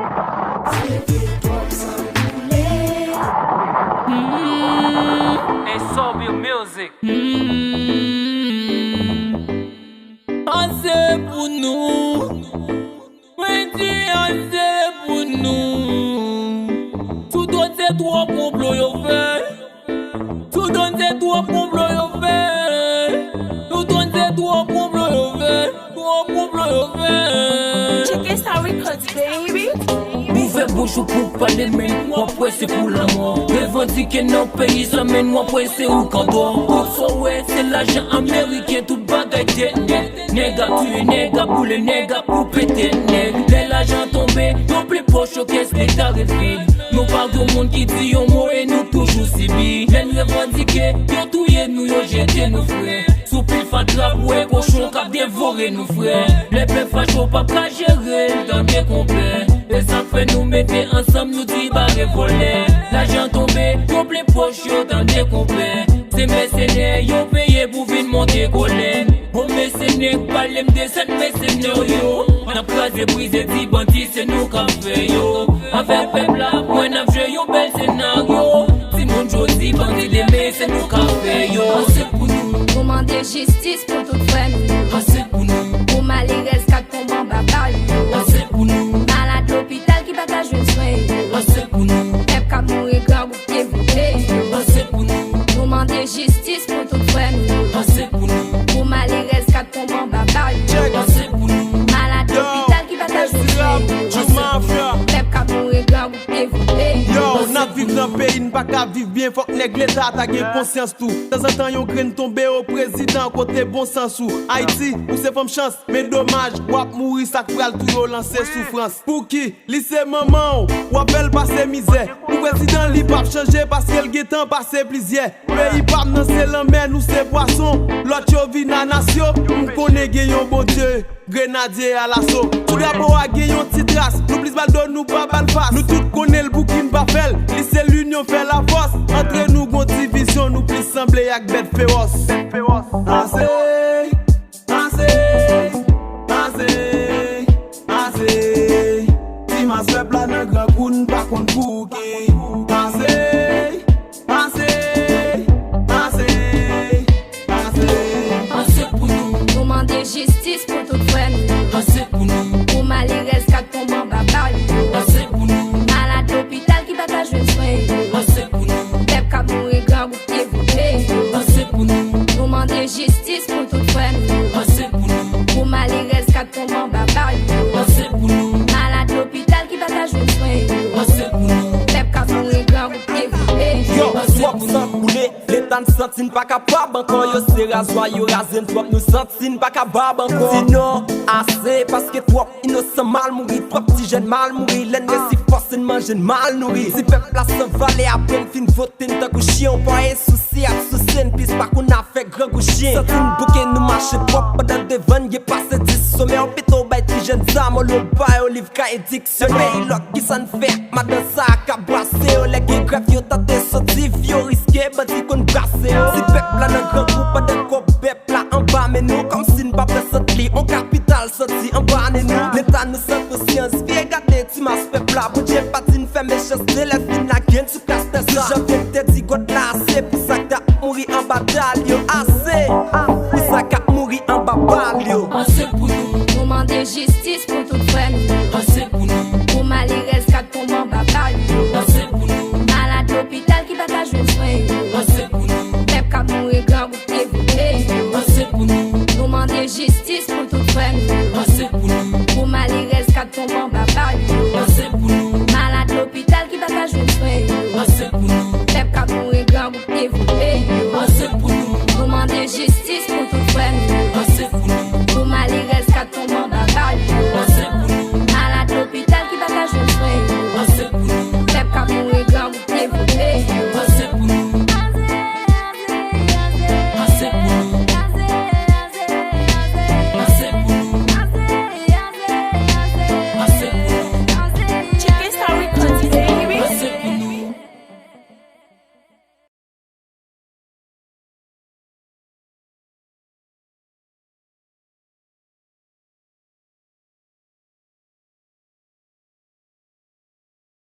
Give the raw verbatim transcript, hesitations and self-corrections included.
Se hip hop sa m boule. Mm. And Soulville Music. Mm. Ase pou nou. Mwen di ase pou nou. Sou twòt se twòp konplo yo fè. Sou twòt se twòp konplo yo fè. Sou twòt se twòp konplo yo fè. Twòp konplo yo fè. Tcheke sa records, baby. Ouvè bouch ou pou pale, men w ap wè se pou lanmò. Revandike nan peyi sa, men w ap wè se ou k andò. Tout sa w wè, se lajan ameriken, tout bagay tèt nèt. Nèg ap tiye, nèg ap boule, nèg ap koupe tèt nèg. Lè lajan tonbe, yo plen pòch yo, kès leta ret vid. Nou pa gen moun ki di yon mo e nou toujou sibi. Lè n revandike, yo touye nou, yo jete nou, frè. Sou pil fatra pou wè kochon k ap devore nou, frè. Lè pèp facho p ap ka jere l, tande konpè. Se sa k fè nou mete ansanm, nou di bare vòlè. Lajan tonbe, yo plen pòch yo, tande konpè. Se mèsenè yo peye pou vin monte kòlè. Bon mèsenè, pale m de sèt mèsenè yo. N ap kraze, brize, di bandi se nou k ap fè yo. Avèk pèp la, mwen n ap jwe yon bèl senaryo. Timoun jodi, bandi demen, se nou k ap fè yo. Ase pou nou. Nou mande jistis pou tout frè nou yo. Ase pou nou. Pou malerèz k ap tonbe anba bal yo. Ase pou nou. Malad lopital ki pa ka jwenn swen yo. Ase pou nou. Pèp k ap mouri, grangou k te vòlè yo. Ase pou nou. Nou mande jistis pou tout frè nou yo. Ase pou nou. Pou malerèz k ap tonbe anba bal yo. Ase pou nou. Malad lopital ki pa ka jwenn swen yo. Ase pou nou. Pèp k ap mouri, grangou k te vòlè yo. Yo, n ap viv nan peyi, n pa ka viv byen, fòk nèg leta ta gen konsyans tou. Tanzantan yon grenn tonbe, o prezidan, kote bon sans ou? Ayiti, ou se fanm chans, men domaj, w ap mouri, sa k pral touye w lanse soufrans. Pouki? Li se manman w, w ap fè l pase mizè. Pou prezidan, li p ap chanje paske l gentan pase plizyè. Peyi pa m nan se lanmè, nou se pwason. Lòt yo vin a nasyon, m konnen gen yon Bondye. Grenadye alaso. Sou drapo a gen yon ti tras. Nou plis bal do, nou pa bal fas. Nou tout konnen l, pouki n pa fè l? Li se linyon fè lafòs. Antre nou gon divizyon, nou plis sanble ak bèt fewòs. Ase! Ase, ase, ase. Ti mas pèp la nan grangou, n pa konn pou ki. Ase, ase, ase, ase. Ase pou nou. Nou mande jistis pou tout frè nou yo. Ase pou nou. Pou malerèz k ap tonbe anba bal yo. Ase pou nou. Malad lopital ki pa ka jwenn swen yo. Ase pou nou. Pèp k ap mouri, grangou k te vòlè yo. Ase pou nou. Nou mande jistis pou tout frè nou yo. Ase pou nou. Pou malerèz k ap tonbe anba bal yo. Ase pou nou. Malad lopital ki pa ka jwenn swen yo. Ase pou nou. Pèp k ap mouri, grangou k te vòlè yo. Yo, twòp san koule, leta n santi n pa kapab ankò. Yo se razwa, yo raze n twòp, nou santi n pa kapab ankò. Di non, ase, paske twòp inosan mal mouri, twòp ti jèn mal mouri. Lè n resi fòse n manje n mal nouri. Ti pèp la san valè, apre n fin vote n tankou chyen, ou pa gen sousi ap souse n, plis pa konn afè grangou chyen. Santi n bouke, nou mache twòp pandan devan n gen pase dis. Somè w pito bay ti jèn zam, olye w ba yo liv ka edik. Se peyi lòk, kisa n fè? Madan sa a k ap brase yo. Lè gen grèv, yo tante soti, vi yo riske, bandi konn brase yo. Ti pèp la nan grangou pandan kò pèp la anba men nou. Kòmsi n pa pran sant li, on kapital santi anba nen nou. Leta nou san konsyans, vire gade ti mas pèp la. Bondye pa di n fè mechanste, lè fin lage n sou klas tè sa. Jan vye m te di God la, ase pou sa k t ap mouri anba dal yo. Ase pou sa k ap mouri anba bal yo. Ase pou nou. Nou mande jistis pou tout frè nou yo.